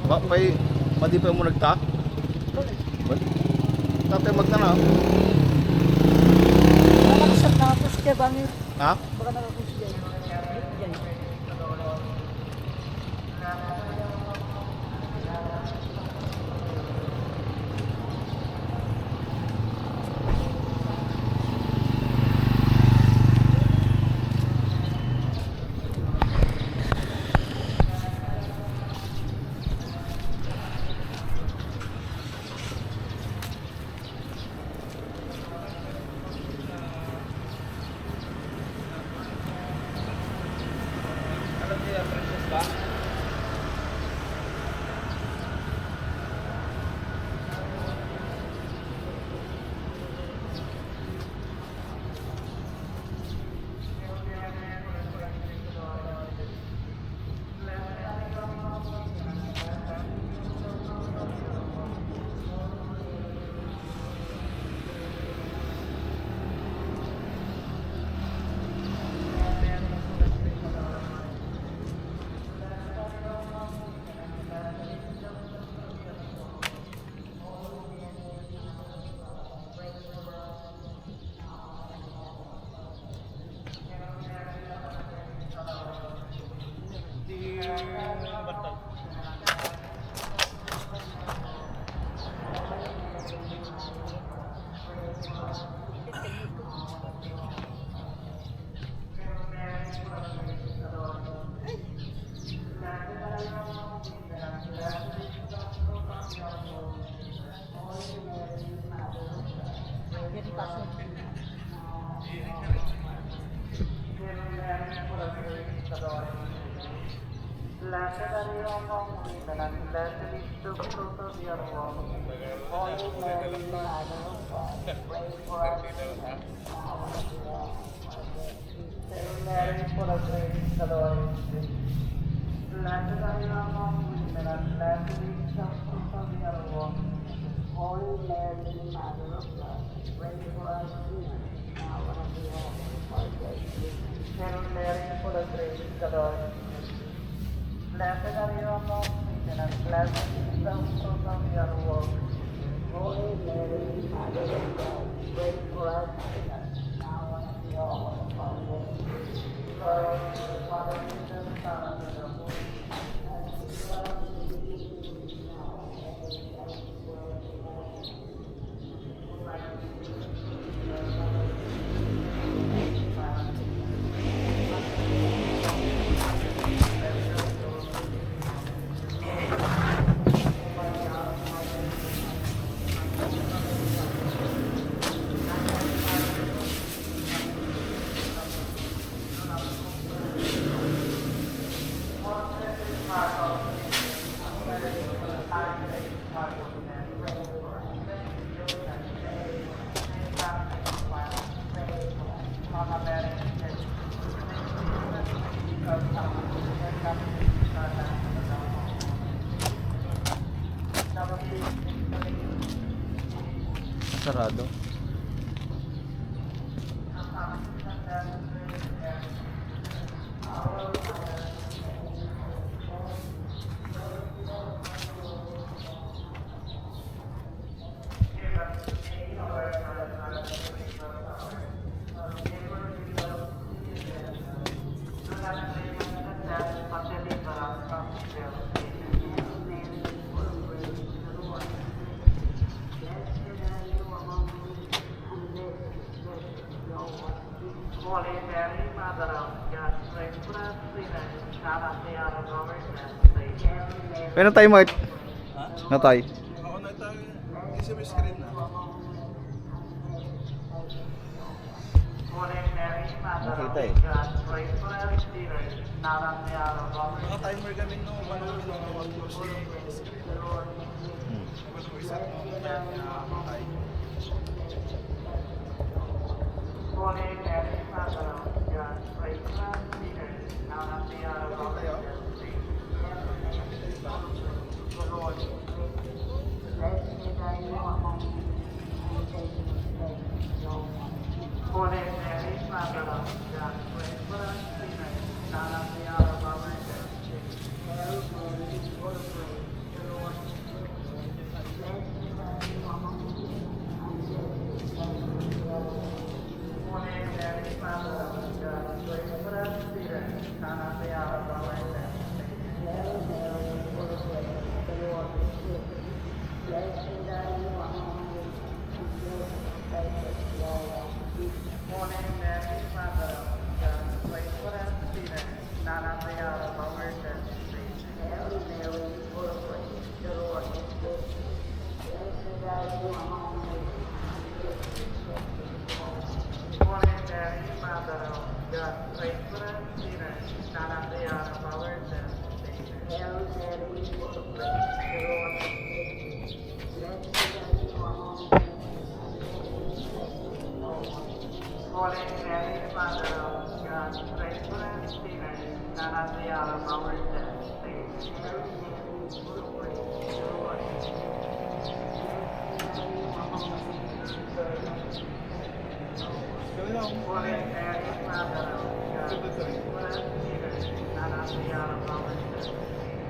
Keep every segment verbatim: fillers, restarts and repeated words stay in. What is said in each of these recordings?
Wa pay, madi pay mo nagta? Tatay magna na. Anak sa tapos kay Bangir. Ha? Baka nakakonsider. Yan. Blessed are you among women, and blessed is the fruit of your womb. Holy Mary, Mother of God, pray for us sinners, now and at the hour of our death. Hail Mary, full of grace, the Lord is with you. Blessed are you among women, and blessed is the fruit of your womb, Jesus. Holy Mary, Mother of God, pray for us sinners, now and at the hour of our death. Amen. Hail Mary, full of grace, the Lord is with you. Blessed are you among women, and blessed is the fruit of your womb, Jesus. Holy Mary, Mother of God, pray for us sinners, now and at the hour of our death. Glory to the Father, to the Son, and to the Holy Spirit, as it was in the beginning, is now, and forever. Sarado. Holy Mary, Mother of God, pray for us sinners, now and at the hour of our death. Amen. Pwede na tayo, Mart? Ha? Na tayo. Oo, na tayo. Kasi may screen na. Holy Mary, Mother of God, pray for us sinners, now and at the hour of our death. Naka-timer kami nung ano, nung one hour yung screen. Hmm. Holy Mary, Mother of God, pray for us sinners, now and at the hour of our death. Amen. The Lord is with you. Blessed are you among women, and blessed is the fruit of your womb. Holy Mary, Mother of God, pray for us sinners, now and at the hour of our death. Hail Mary, full of grace, the Holy Mary, Mother of God, pray for us sinners, now and at the hour of our death.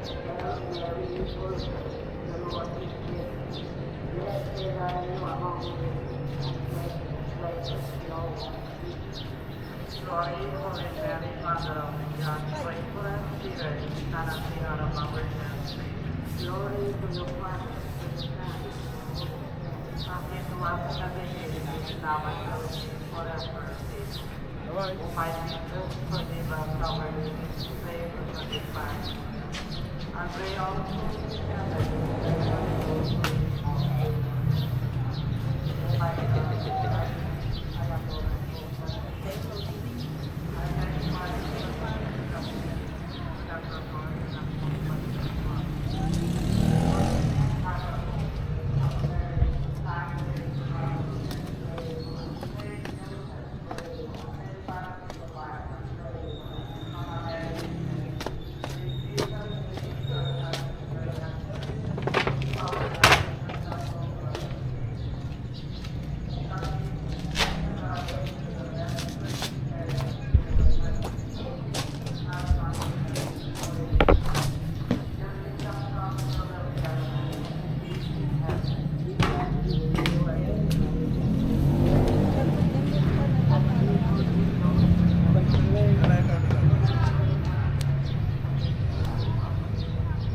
Hail Mary, full of grace, the Lord is with thee. Blessed are you among women, and blessed is the fruit of your womb, Jesus. Glory, Holy Mary, Mother of God, pray for us sinners, now and at the hour of our death. Glory to the Father, to the Son, and to the Holy Spirit. As it was in the beginning, is now, and shall be forever. Amen. O my Jesus, forgive us our sins, save us from the fire. And bring all souls to heaven, especially those who need most of your mercy. O my God, I am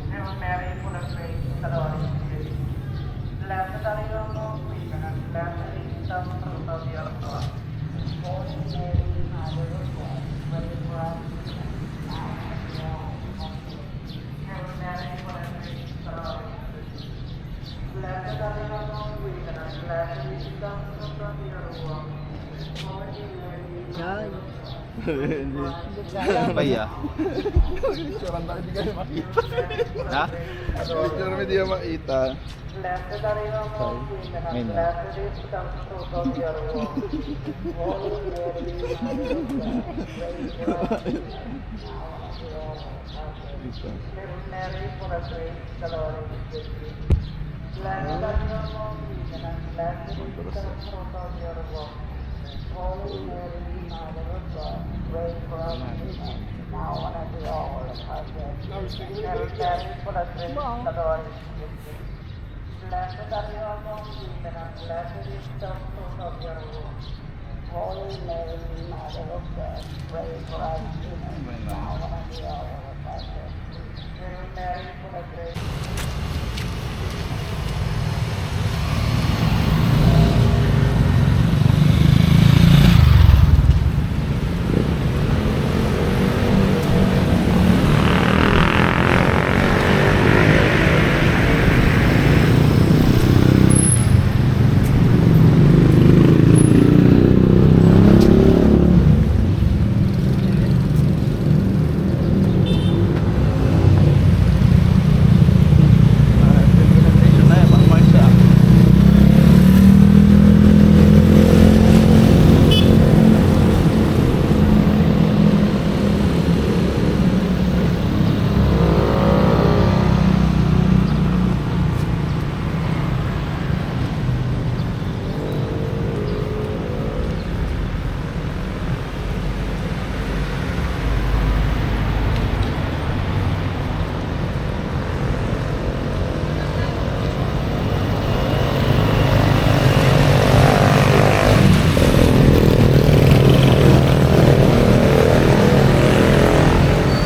Hail Mary, full of grace, the Lord is with thee. Blessed are you among women, and blessed is the fruit of your womb. Holy Mary, Mother of God, pray for us sinners, now and at the hour of our death. Hail Mary, full of grace, the Lord is with thee. Blessed are you among women, and blessed is the fruit of your womb, Jesus. Holy Mary, Mother of God, pray for us sinners. Paya. Picturean tayo, di kayo makita. Ha? Picture mo, di kayo makita. Blessed are you among women, and blessed is the fruit of your womb. Holy Mary, Mother of God, pray for us sinners, now and at the hour of our death. Hail Mary, full of grace, the Lord is with thee. Blessed are you among women, and blessed is the fruit of your womb, Jesus. Holy Mary, Mother of God, pray for us sinners, now and at the hour of our death. Hail Mary, full of grace, the Lord is with thee. Blessed are you among women, and blessed is the fruit of your womb. Holy Mary, Mother of God, pray for us sinners, now and at the hour of our death. Hail Mary, full of grace.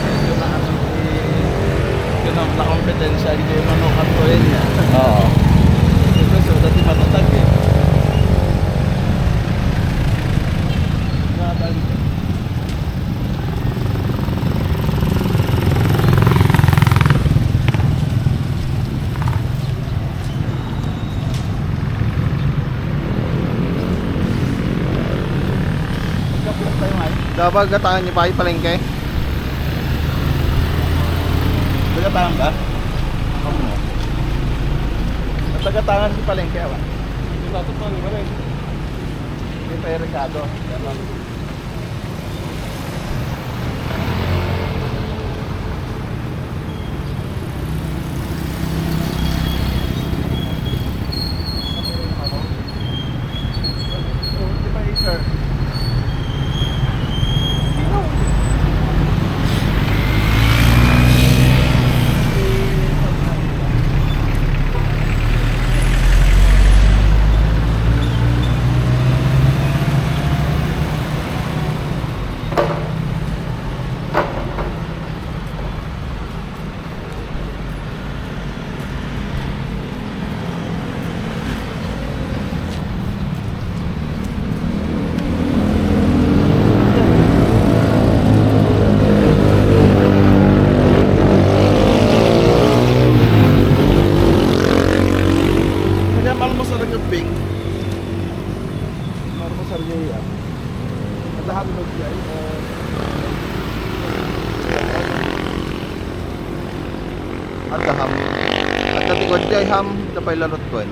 Medyo na ano, eh, yun ang nakompetensya, hindi yung ano, kanto yun niya. Oo. Ito, so, dati manatag eh. Mga balik. Dapat gatangan niyo pa yung palengke? Taga-Tangan ba? Ano? Taga-Tangan si palengke, awa? Ito, ito, ito, ito. Yung kay Ricardo. Yan, ma'am. Ham. At natigwad jay ham, da pay larot ko en.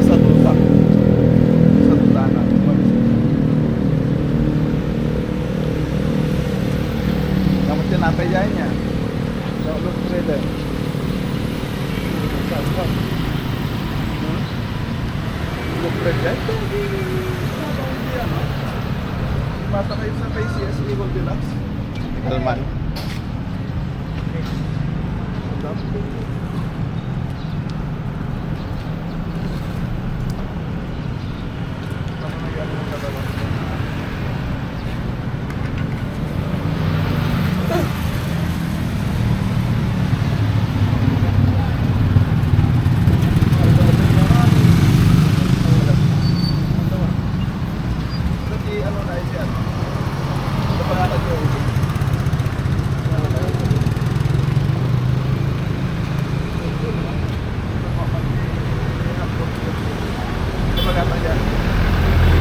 Sa duta. Sa duta na. Kamu tinapay dyan niya. Sa ulog ko rin. Sa ulog ko rin. Bata kayo sa kay C S A Goldilocks? Kalman.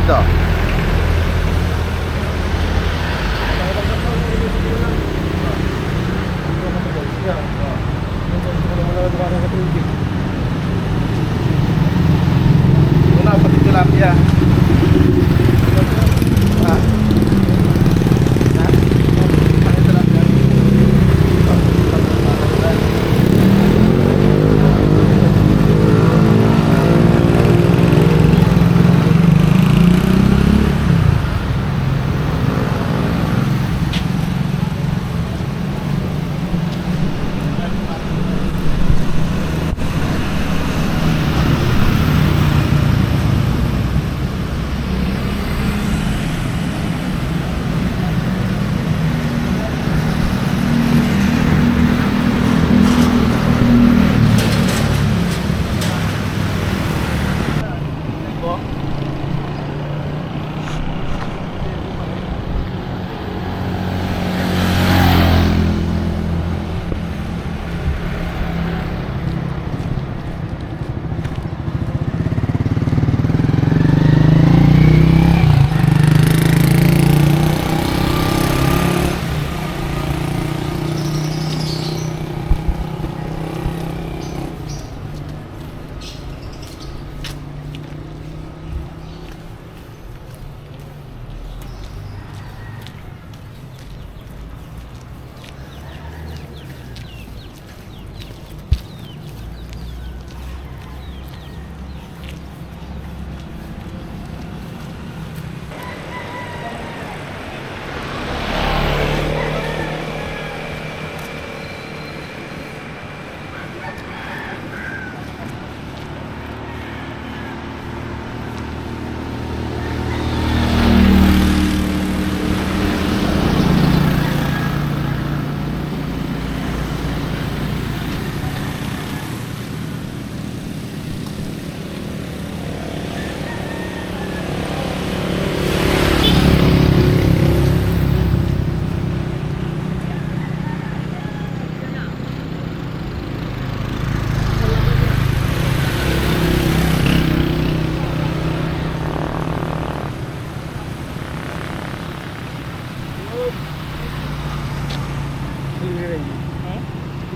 Ito. Wala, pati tilapia. Ah. Ah. Pati tilapia.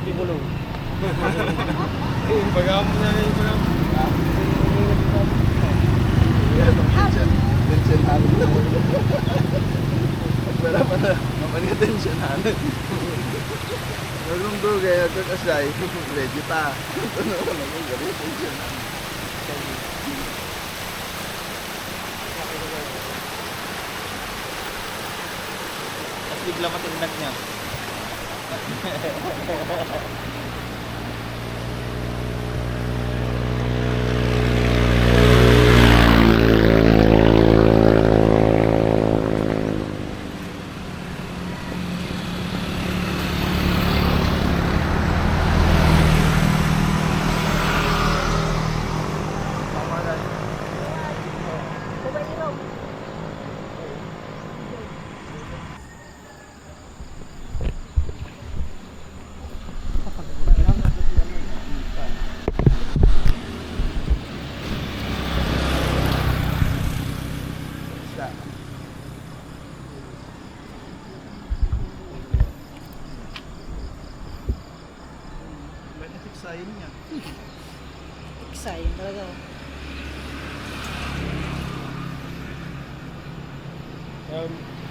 Hindi ko lang. Eh, baga mo na, eh, baga mo. Tension, tension halo. Wala pa na, mapag-tension halo. Nagunggo kaya ko kasay, ready pa. Tension halo. At bigla matindag niya. Exciting talaga, oh. Um,